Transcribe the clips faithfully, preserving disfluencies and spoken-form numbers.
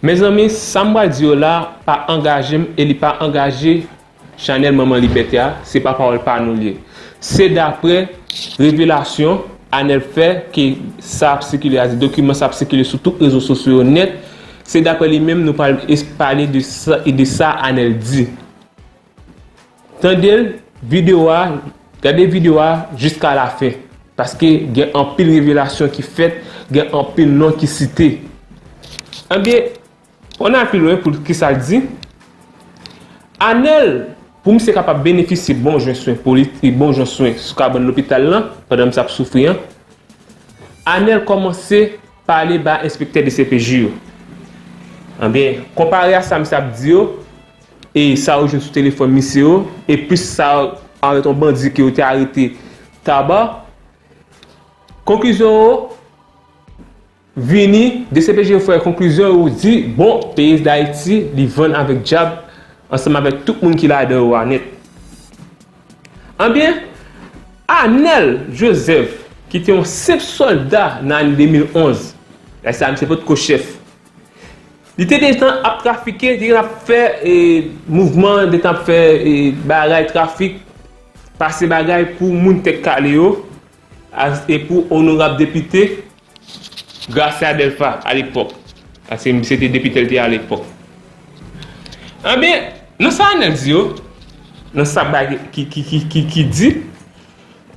Mezanmi, sa m pral di yo la pa angaje m e li pa angaje chanèl Manman Libète a, se pa pawòl pa nou l ye. Se daprè revelasyon Anèl fè ke sa ap sikile a, di dokiman sa ap sikile sou tout rezo sosyo yo nèt. Se daprè li menm nou pral es- pale de sa, de sa Anèl di. Tande l, videyo a, gade videyo a jiska lafen. Paske gen anpil revelasyon ki fèt, gen anpil non ki site. Anbyen, ann al pi lwen pou kisa l di. Anèl, pou misye kapab benefisye bon jan swen politi, bon jan swen sou kabann lopital lan, pandan misye ap soufri an, Anèl kòmanse pale ba enspektè D C P J yo. Anbyen, konpare a sa misye ap di yo, e sa yo jwenn sou telefòn misye yo, e plis sa avèk yon bandi ke yo te arete Taba, konklizyon yo vini, D C P J yo fè konklizyon, yo di, bon, peyi Dayiti, li vann avèk dyab, ansanm avèk tout moun ki ladan yo a nèt. Anbyen, Anèl Joseph, ki te yon senp sòlda nan ane de mil onz, lè sa a misye potko chèf. Li te detan ap trafike, li te ap fè e, mouvman, li te ap fè e, bagay trafik, pase bagay pou moun tèt kale yo, a- e pou onorab depite Gracia Delpha alepòk. Paske misye te depite l te alepòk. Anbyen, nan sa Anèl di yo, nan sa bagay ki, ki, ki, ki, ki di,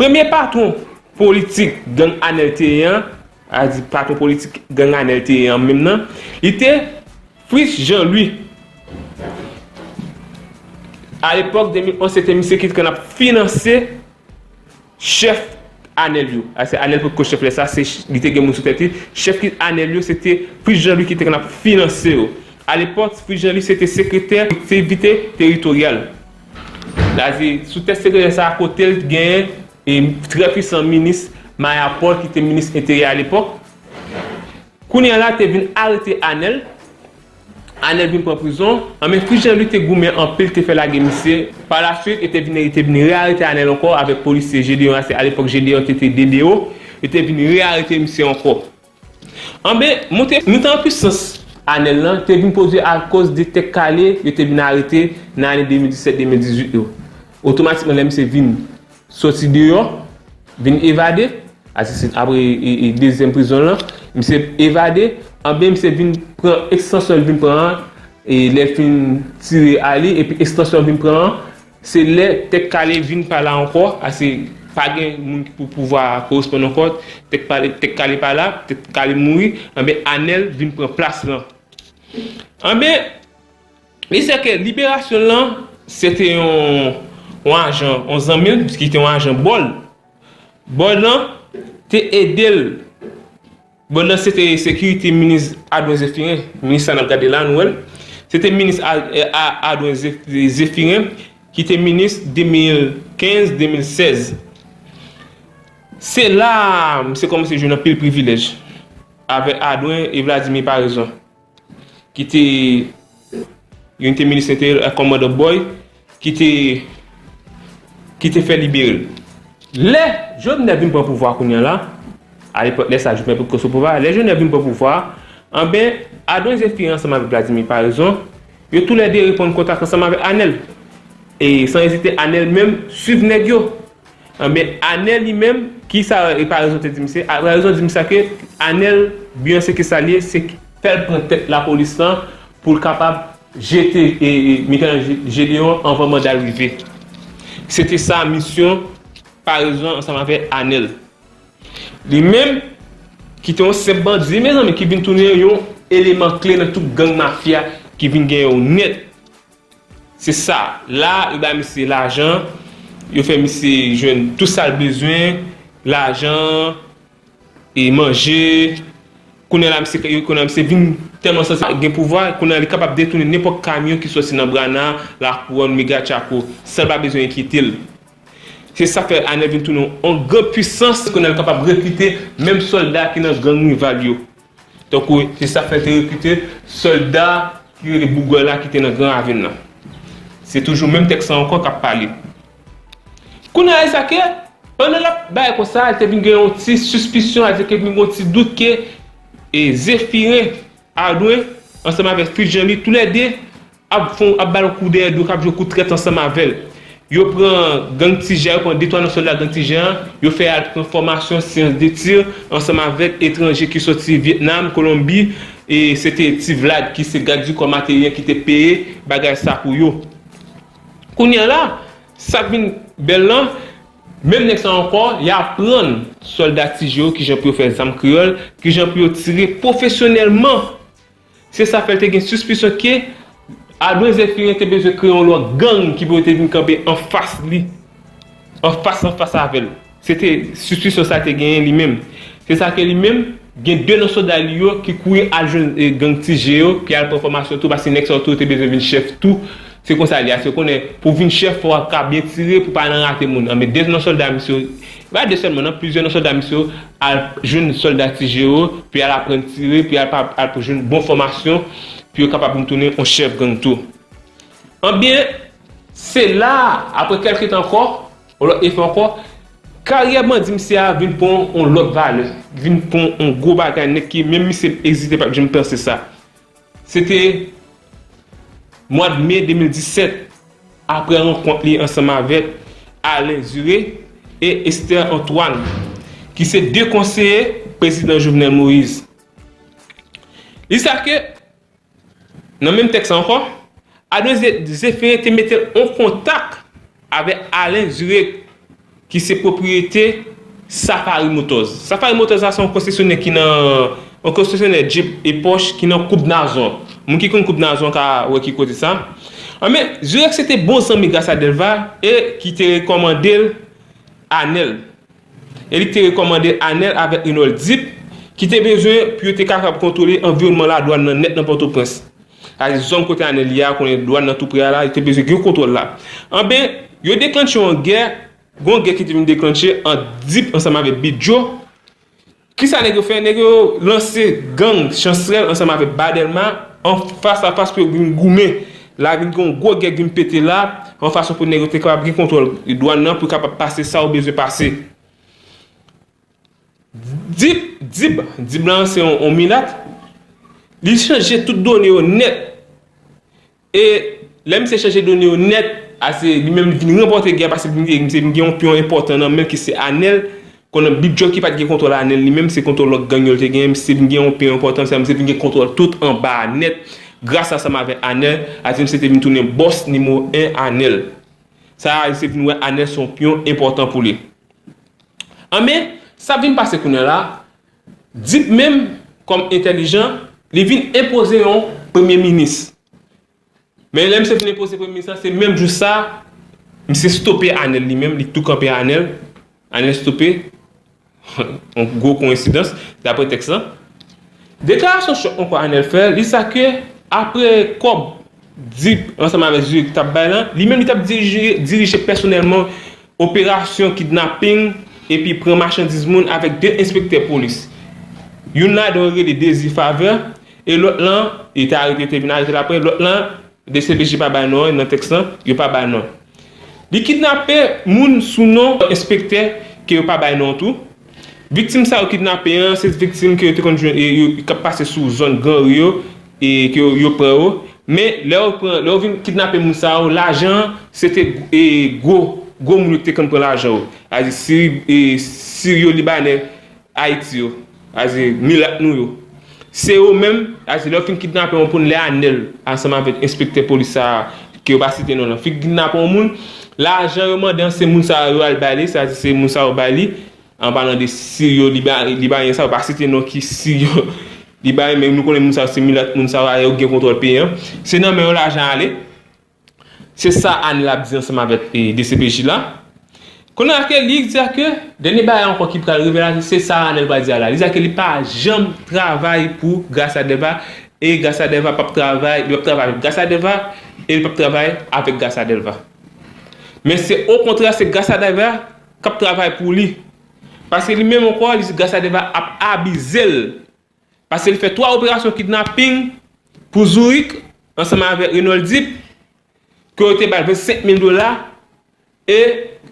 premye patwon politik gang Anèl te ye an, a di patwon politik gang Anèl te ye an menm nan, li te Fritz Jean Louis. Alepòk de mil onz, se te misye ki te konn ap finanse chèf Anèl yo. A se Anèl potko chèf lè sa, se ch- li te gen moun sou tèt li. Chèf ki Anèl yo, se te Fritz Jean Louis ki te konn ap finanse yo. Alepòk, Fritz Jean Louis se te sekretè kolektivite teritoryal. Sa di, sou tèt sekretè sa a, kote l genyen e trè pwisan minis Maya Paul ki te minis enteryè alepòk. Kounye a la te vin arete Anèl. Anèl vin pran prizon. Anben, Fritz Jean Louis te goumen anpil, te fè lage misye. Pa la swit, yo te vin, yo te vin rearete Anèl ankò avèk polisye Gédéon, a se alepòk Gédéon te, te D D O. Yo te vin rearete misye ankò. Anben, monte, monte an pwisans Anèl lan te vin pwodui akoz de tèt kale yo te vin arete nan ane de mil disèt, de mil dizuit yo. Otomatikman, lè misye vin soti deyò, vin evade, a se, se apre e, e, dezyèm prizon lan, misye evade, anben misye vin pran ekstansyon l vin pran an, e lè l fin tire a li, epi ekstansyon l vin pran an, se lè Tèt Kale vin pa la ankò, a se pa gen moun ki pou pouvwa koresponn ankò, Tèt Kale, Tèt Kale pa la, Tèt Kale mouri, anben Anèl vin pran plas lan. Anben, Li se ke liberasyon l lan, se te yon, yon ajan, yon zanmi l, ki te yon ajan bò l. Bò l lan te ede l. Bò l lan se te sekirite minis Adwen Zephirin, minis sa n ap gade la, nou wè l. Se te minis A- A- Adwen Zef- Zephirin, ki te minis de mil kenz, de mil sèz. Se la, misye kòmanse jwenn anpil privilèj avèk Adwen e Vladimir Paraison, ki te, youn te minis enteryè, kòmandan Boy, ki te, ki te fè libere l. Lè Jovenel vin pran pouvwa kounye a la, alepòk lè sa Jovenel potko sou pouvwa, lè Jovenel vin pran pouvwa, anben, Adwen Zephirin ansanm avèk Vladimir Paraison, yo toulède reponn kontak ansanm avèk Anèl. E san ezite, Anèl menm swiv nèg yo. Anben, Anèl li menm, ki sa e Paraison te di misye? A- Paraison di misye ke Anèl, byen se ke sa l ye, se fè l pran tèt lapolis lan pou l kapab jete e, e, Michel Gédéon anvan manda l rive. Se te sa misyon Paraison ansanm avèk Anèl. Li menm, ki te yon senp bandi, mezanmi, ki vin tounen yon eleman kle nan tout gang mafya ki vin gen yo nèt. Se sa, la, yo bay misye lajan, yo fè misye jwenn tout sa l bezwen, lajan, e manje. Kounye a la, misye, kounye a, misye vin tèlman santi l gen pouvwa, kounye a, li kapab detounen nenpòt kamyon ki soti nan Brana, Lakouwòn, Mega Tchako, san l pa bezwen enkyete l. Se sa k fè Anèl vin tounen yon gran pwisans, kounye a, li kapab rekrite menm sòlda ki nan gang rival yo. Tankou, se sa k fè l te rekrite sòlda ki rele Bougòy la ki te nan Gran Ravin nan. Se toujou menm tèks lan ankò k ap pale. Kounye a, e sa ke, pandan l ap bay konsa, te vin gen yon ti sispisyon, sa vle di ke vin gen yon ti dout ke e Zephirin Adwen ansanm avèk Fritz Jean Louis, toulède ap fè, ap ba l kou dèyè do, k ap jwe kou trèt ansanm avè l. Yo pran gang Ti Jè a, yo pran de twa nan sòlda gang Ti Jè a, yo fè al pran fòmasyon syans de tir ansanm avèk etranje ki soti Vyetnam, Kolonbi, e se te Ti Vlad ki se gad di kò materyen ki te peye bagay sa pou yo. Kounye a la, sa k vin bèl lan, menm nèg sa ankò, y aprann sòlda Ti Jè yo kijan pou yo fè zam kreyòl, kijan pou yo tire pwofesyonèlman. Se sa fè l te gen sispisyon ke Adwen Zephirin te bezwen kreye yon lòt gang ki pou te vin kanpe anfas li, anfas anfas avè l. Se te sispisyon sa te genyen li menm. Se sa ke li menm, gen de nan sòlda li yo ki kouri al jwenn e, gang Ti Jè yo, ki al pran fòmasyon tou, paske nèg sa yo tou te bezwen vin chèf tou. Se konsa li ye, se konnen pou vin chèf, fò w ka byen tire pou pa nan rate moun. Anben, de nan sòlda misye yo, pa de sèlman, nan plizyè nan sòlda misye yo, al jwenn sòlda Ti Jè yo, pou y al aprann tire, pou y al pa, al pou jwenn bon fòmasyon, pou yo kapab vin tounen yon chèf gang tou. Anben, se la, apre kèlke tan ankò, yon lòt efò ankò, karyè bandi misye a vin pran yon lòt valè, vin pran yon gwo bagay nèt ki menm misye egziste pa t janm panse sa. Se te mwa de me de mil disèt, apre rankont li ansanm avèk Alain Zuré e Esther Antoine, ki se de konseye prezidan Jovenel Moïse. Li sa ke, nan menm tèks la ankò, Adwen Ze- Zephirin te mete l an kontak avèk Alain Zuré, ki se pwopriyete Safari Motors. Safari Motors la se yon konsesyonè ki nan, yon konsesyonè Jeep e Porsche ki nan Koup Nazon. Moun ki konn Koup Nazon ka wè ki kote sa. Anben, Zurek se te bon zanmi Gracia Delva e ki te rekòmande l Anèl. E li te rekòmande Anèl avèk Renold Dip, ki te bezwen pou yo te kapab kontwole anviwònman ladwàn nan nèt nan Pòtoprens. Sa vle di zòn kote Anèl ye a, konnen dwàn nan tou pre a la, yo te bezwen gen kontwòl la. Anben, yo deklanche yon gè, gen yon gè ki te vin deklanche ant Dip ansanm avèk Bidjo. Kisa nèg yo fè? Nèg yo lanse gang Chansrèl ansanm avèk Ba Dèlma an fas a fas pou yo vin goumen. La vin gen yon gwo gè k vin pete la, yon fason pou nèg yo te kapab gen kontwòl dwàn nan, pou yo kapab pase sa yo bezwen pase. Dib, Dib, Dib la se yon, yon milat. Li chanje tout done yo nèt. E lè misye chanje done yo nèt, a se li menm li vin ranpòte gè a, paske misye vin gen yon pyon enpòtan nan men l ki se Anèl. Konnen Bib Jòki pa t gen kontwòl Anèl li menm, se kontwòl lòt gang yo l te genyen. Misye vin gen yon pyon enpòtan, sa misye vin gen kontwòl tout anba a nèt. Gras ansanm avèk Anèl, a se misye te vin tounen bòs nimewo en Anèl. Sa a, misye vin wè Anèl se yon pyon enpòtan pou li. Anben, sa vin pase kounye a la, Dib menm, kòm entèlijan, li vin enpoze yon premye minis. Men lè misye vin enpoze premye minis la, se menm jou sa, misye stope Anèl li menm, li tou kanpe Anèl. Anèl stope. Yon gwo koyensidans, dapre tèks lan. Deklarasyon chòk ankò Anèl fè, li sa ke apre kòb Dib ansanm avèk Zurek t ap bay lan, li menm li t ap dirije, dirije pèsonèlman operasyon kidnaping epi pran machandiz moun avèk de enspektè polis. Youn ladan yo rele Dezi Favè e lòt lan, li te arete, te vin arete l apre, lòt lan, D C P J pa bay non an nan tèks lan, yo pa bay non. Li kidnape moun sou non enspektè ke yo pa bay non tou. Viktim sa yo kidnape an, se viktim ke yo te konn jwenn, e, yo, k ap pase sou zòn Gran Ri yo, e ke yo, yo pran yo. Men, lè yo pran, lè yo vin kidnape moun sa yo, lajan an, se te, e, gwo, gwo moun yo ki te konn pran lajan yo. Sa vle di, Siri, e, Siryo-Libanè Ayiti yo, sa vle di, milat nou yo. Se yo menm, sa vle di, lè yo fin kidnape yon moun, lè Anèl, ansanm avèk enspektè polis sa a, ke yo pa site non l lan, fin kidnape yon moun, lajan yo mande an, se moun sa yo al ba li, sa vle di, se moun sa yo bay li, an palan de Siryo-Liba- Libanyen sa yo, pa site non ki Siryo-Libanyen, men nou konnen moun sa yo se milat, moun sa yo, yo gen kontwòl peyi an. Se nan men yo lajan ale. Se sa Anèl ap di ansanm avèk, e, D C P J la. Kounye a ke li di a ke dènye bagay ankò ki pral rive la, se sa Anèl pral di a la. Li di a ke li pa janm travay pou Gracia Delva, e Gracia Delva p ap travay, li p ap travay avèk Gracia Delva, e li p ap travay avèk Gracia Delva. Men se okontrè, se Gracia Delva k ap travay pou li. Paske li menm ankò, li di Gracia Delva ap abize l. Paske li fè twa operasyon kidnaping pou Zurek ansanm avèk Renold Dip, ke yo te ba l vennsenk mil dola, e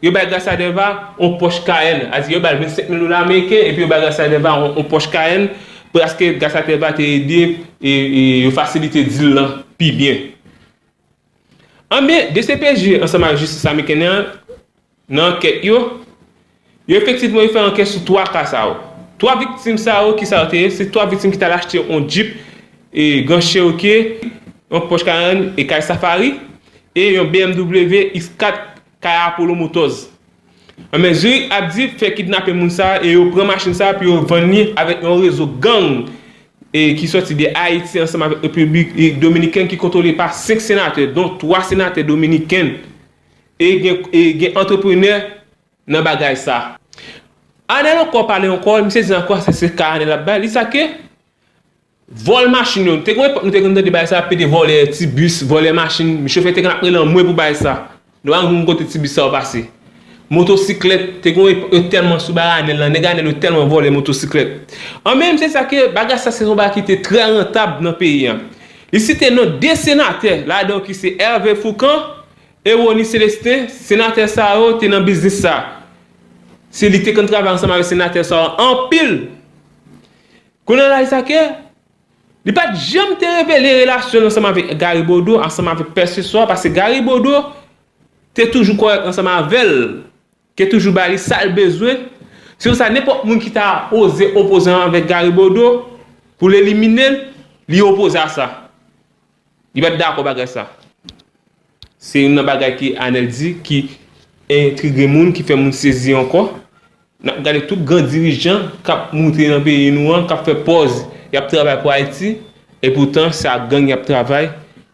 yo bay Gracia Delva yon Porsche Cayenne. Sa vle di, yo ba l vennsenk mil dola ameriken, epi yo bay Gracia Delva yon, yon Porsche Cayenne, Paske Gaz Naturel va te ede e, e yo fasilite dil lan pi byen. Anben, D C P J ansanm ak Jistis Ameriken an, nan ankèt yo, yo efektivman yo fè ankèt sou twa ka sa yo. Twa viktim sa yo, ki sa yo te ye? Se twa viktim ki t al achte yon Jeep e Grand Cherokee, yon Porsche Cayenne e kay Safari, e yon B M W X kat kay Apollo Motors. Anben, Zurich ap di fè kidnape moun sa e yo pran machin sa pou yo vann li avèk yon rezo gang e ki sòti de Ayiti ansanm avèk Repiblik Dominikèn ki kontwole pa senk senatè, don twa senatè dominiken e gen, e gen antreprenè nan bagay sa. Anèl ankò pale ankò, misye di ankò se, se ka Anèl ap bay, li sa ke vòl machin yo. Te gen yon epòk nou te konn tande bagay sa, pede vòlè ti bis, vòlè machin, chofè te konn ap rele anmwe pou bagay sa. Nou pa konn kote ti bis sa yo pase. Motosiklèt, te gen yon epòk yo tèlman sou bagay Anèl lan, nèg Anèl yo tèlman vòlè motosiklèt. Anben, misye di sa ke bagay sa se yon bagay ki te trè rantab nan peyi a. Li site non de senatè ladan yo ki se Hervé Fourcand e Rony Célestin, senatè sa yo te nan biznis sa. Se li te konn travay ansanm avèk senatè sa yo anpil. Kounye a la, li sa ke li pa t janm te revele relasyon l ansanm avèk Gary Bodeau, ansanm avèk pèseswa, paske Gary Bodeau te toujou kòrèk ansanm avè l, te toujou ba li sa l bezwen. Se pou sa, nenpòt moun ki ta oze opoze ansanm avèk Gary Bodeau pou l elimine l, li opoze a sa. Li pa t dakò bagay sa. Se youn nan bagay ke Anèl di ki entrige moun, ki fè moun sezi ankò. N ap gade tout gran dirijan k ap moute nan peyi nou an, k ap fè pòz y ap travay pou Ayiti, epoutan se ak gang y ap travay,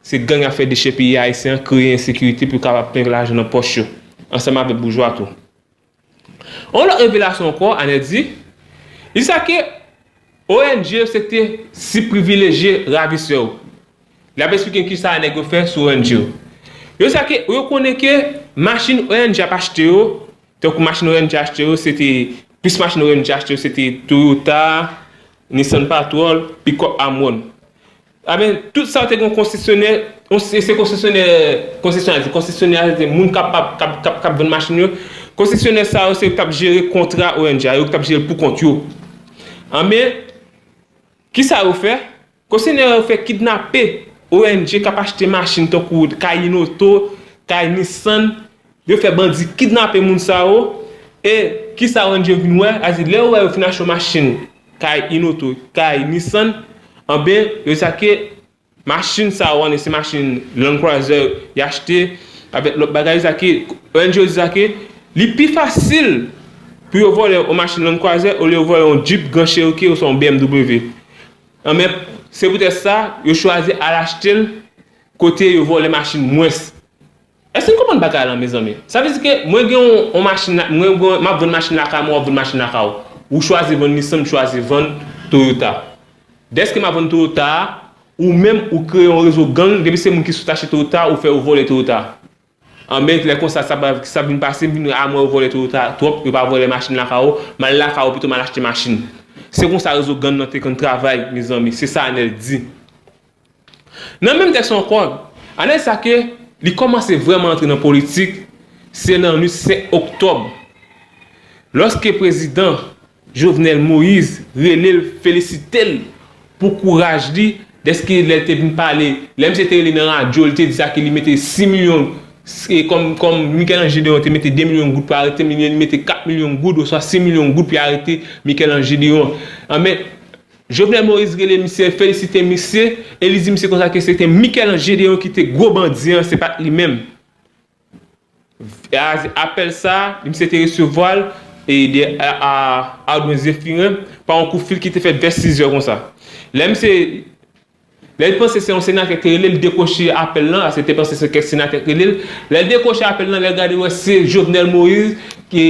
se gang y ap fè dechèpiye ayisyen an, kreye ensekirite pou yo kapab plen lajan nan pòch yo, ansanm avèk boujwa tou. Yon lòt revelasyon ankò, Anèl di, li sa ke O N G yo se te sib privilejye ravisè yo. L ap esplike kisa nèg yo fè sou O N G yo. Yo sa ke, yo konnen ke machin O N G ap achte yo, tankou machin O N G achte yo, se te, plis machin O N G achte yo, se te Toyota, Nissan Patrol, pikòp Amwon. Anben, tout sa yo te gen yon konsesyonè, yon, se, se konsesyonè, konsesyonè, konsesyonè a se moun k ap, k ap, k ap, k ap vann machin yo. Konsesyonè sa yo, se yo k t ap jere kontra O N G a, yo k t ap jere l pou kont yo. Anben, kisa yo fè? Konsesyonè yo fè kidnape O N G k ap achte machin tankou kay Inoto, kay Nissan, yo fè bandi kidnape moun sa yo, e kisa O N G vin wè? A di lè yo wè yo fin achte yon machin, kay Inoto, kay Nissan, anben, yo di sa ke machin sa yo, anben, se machin Land Cruiser y achte, avèk lòt bagay, yo di sa ke, O N G yo di sa ke li pi fasil pou yo vòlè yon machin Land Cruiser olye yo vòlè yon Jeep Grand Cherokee oswa yon B M W. Anben, se poutèt sa, yo chwazi al achte l kote yo vòlè machin mwens. Èske n konprann bagay la, mezanmi? Sa vle di ke mwen gen yon, yon machin la, mwen gen, m ap vann machin lakay mwen, w ap vann machin lakay ou. Ou chwazi vann Nissan, m chwazi vann Toyota. Dèske m ap vann Toyota a, ou menm ou kreye yon rezo gang, depi se moun ki sot achte Toyota, ou fè yo vòlè Toyota. Anben, lè konsa, sa, sa vin pase, m vin a mwen yo vòlè Toyota twòp, yo pa vòlè machin lakay ou, m al lakay ou pito m al achte machin. Se konsa rezo gang nan te konn travay, mezanmi, se sa Anèl di. Nan menm tèks ankò, Anèl di sa ke li kòmanse vrèman antre nan politik, se nan nwit senk oktòb, lòske prezidan Jovenel Moïse rele l, felisite l pou kouraj li, dèske lè l te vin pale, lè misye te rele nan radyo, li te di sa ke li mete sis milyon, e kòm, kòm Michel-Ange Deron te mete de milyon goud pou arete, li mete kat milyon goud oswa sis milyon goud pou arete Michel-Ange Deron. Anben, Jovenel Moïse rele misye, felisite misye, e li di misye konsa ke se te Michel-Ange Deron ki te gwo bandi an, se pa t li menm. E a, apèl sa, misye te resevwa l e de, a, a, Ardouin Zéphirin pa yon kout fil ki te fèt vè sizè konsa. Lè misye, lè l panse se yon senatè ki te rele l, li dekwoche apèl lan, paske l te panse se kèk senatè ki rele l. Lè l dekwoche apèl lan, lè l gade, wè se Jovenel Moïse ki,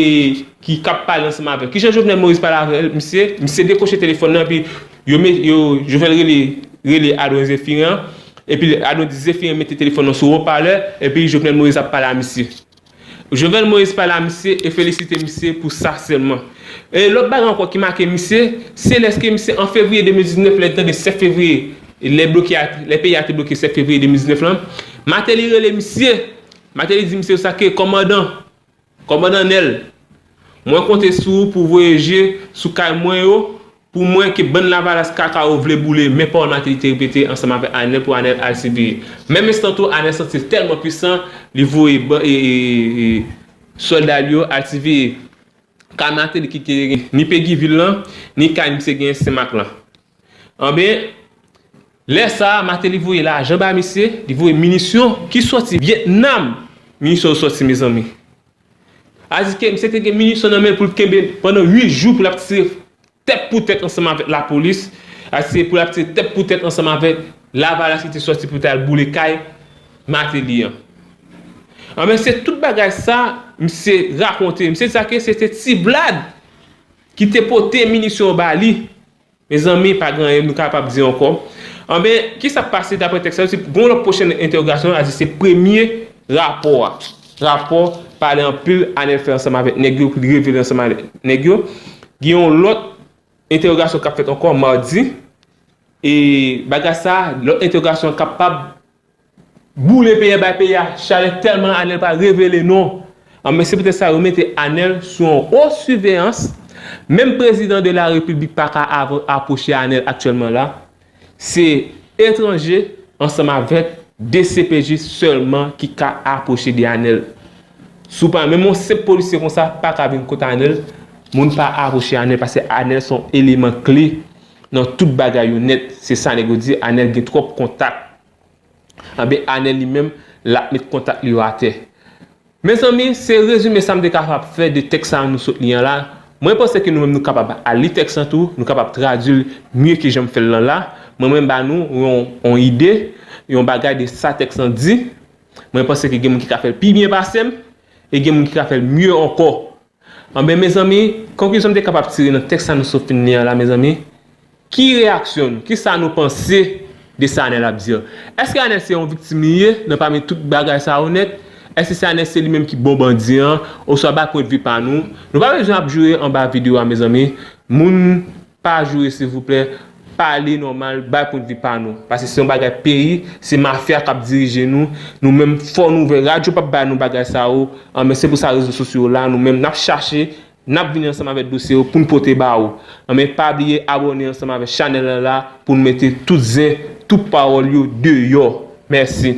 ki, k ap pale ansanm avè l. Kijan Jovenel Moïse pale avè l, misye? Misye dekwoche telefòn nan, epi yo met, yo, Jovenel rele, rele Ardouin Zéphirin an. Epi Ardouin di Zéphirin mete telefòn nan sou wopalè, epi Jovenel Moïse ap pale a misye. Jovenel Moïse pale a misye e felisite misye pou sa sèlman. E lòt bagay ankò ki make misye, se lèske misye an fevriye de mil diznèf, lè l tande sèt fevriye, lè bloke a, lè peyi a te bloke sèt fevriye de mil diznèf lan, Martelly rele misye. Martelly di misye sa ke, kòmandan, Kòmandan Nèl, mwen konte sou ou pou voye je sou kay mwen yo, Pou mwen, ke bann Lavalas kaka yo vle boule, men pawòl Martelly te repete ansanm avèk Anèl pou Anèl al siveye. Menm enstan tou, Anèl santi l tèlman pwisan, li voye ban- e, e, e, sòlda l yo al siveye kay Martelly ki te gen ni Péguy Ville lan, ni kay misye gen Senmak lan. Anben, lè sa a, Martelly voye lajan ba misye, li voye minisyon ki sòti Vyetnam. Minisyon yo sòti, mezanmi. Sa di ke misye te gen minisyon nan men l pou l kenbe pandan uit jou pou l ap tire tèt pou tèt ansanm avèk lapolis. Sa di se pou l ap tire tèt pou tèt ansanm avèk Lavalas ki te sòti pou te al boule kay Martelly an. Anben, se tout bagay sa misye rakonte. Misye di sa ke se te Ti Vlad ki te pote minisyon yo ba li. Mezanmi, pa gen anyen nou kapab di ankò. Anben, kisa k pase daprè tèks la? Se gon lòt pwochèn entèwogasyon, sa di se premye rapò a. Rapò pale anpil Anèl fè ansanm avèk nèg yo, pou li revele ansanm avèk nèg yo. Gen yon lòt entèwogasyon k ap fèt ankò madi. E bagay sa, lòt entèwogasyon kapab boule peyi a, bay peyi a chalè tèlman Anèl pa revele non. Anben, se poutèt sa yo mete Anèl sou yon wo siveyans. Menm prezidan de la repiblik pa ka av- apwoche Anèl aktyèlman la. Se etranje ansanm avèk D C P J sèlman ki ka apwoche de Anèl. Si w pa menm yon senp polisye konsa pa ka vin kot Anèl, moun pa apwoche Anèl paske Anèl se yon eleman kle nan tout bagay yo nèt. Se sa nèg yo di, Anèl gen twòp kontak. Anben, Anèl li menm, l ap met kontak li yo atè. Mezanmi, se rezime sa m te kapab fè de tèks sa a nou sot li an la. Mwen panse ke nou menm nou kapab al li tèks lan tou, nou kapab tradui l mye ke jan m fè l lan la. Mwen, mwen ba nou yon, yon ide, yon bagay de sa tèks lan di. Mwen panse ke gen moun ki ka fè l pi byen pase m, e gen moun ki ka fè l mye ankò. Anben, mezanmi, konklizyon m te kapab tire nan tèks sa nou sot fin li an la, mezanmi, ki reyaksyon nou? Kisa nou panse de sa Anèl ap di an? Èske Anèl se yon viktim li ye nan pami tout bagay sa yo nèt? Èske se Anèl se li menm ki bon bandi an? Oswa bay pwennvi pa nou? Nou pa bezwen ap joure anba videyo a, mezanmi. Moun pa joure, silvouplè. Pale nòmal, bay pwennvi pa nou. Paske se yon bagay peyi, se mafya k ap dirije nou. Nou menm, fò nou ouvè radyo p ap ba nou bagay sa yo. Anben, se pou sa rezo sosyo yo la, nou menm, n ap chache, n ap vini ansanm avèk dosye yo pou n pote ba ou. Anben, pa bliye abòne ansanm avèk chanèl lan la pou n mete tout zen, tout pawòl yo deyò. Mèsi.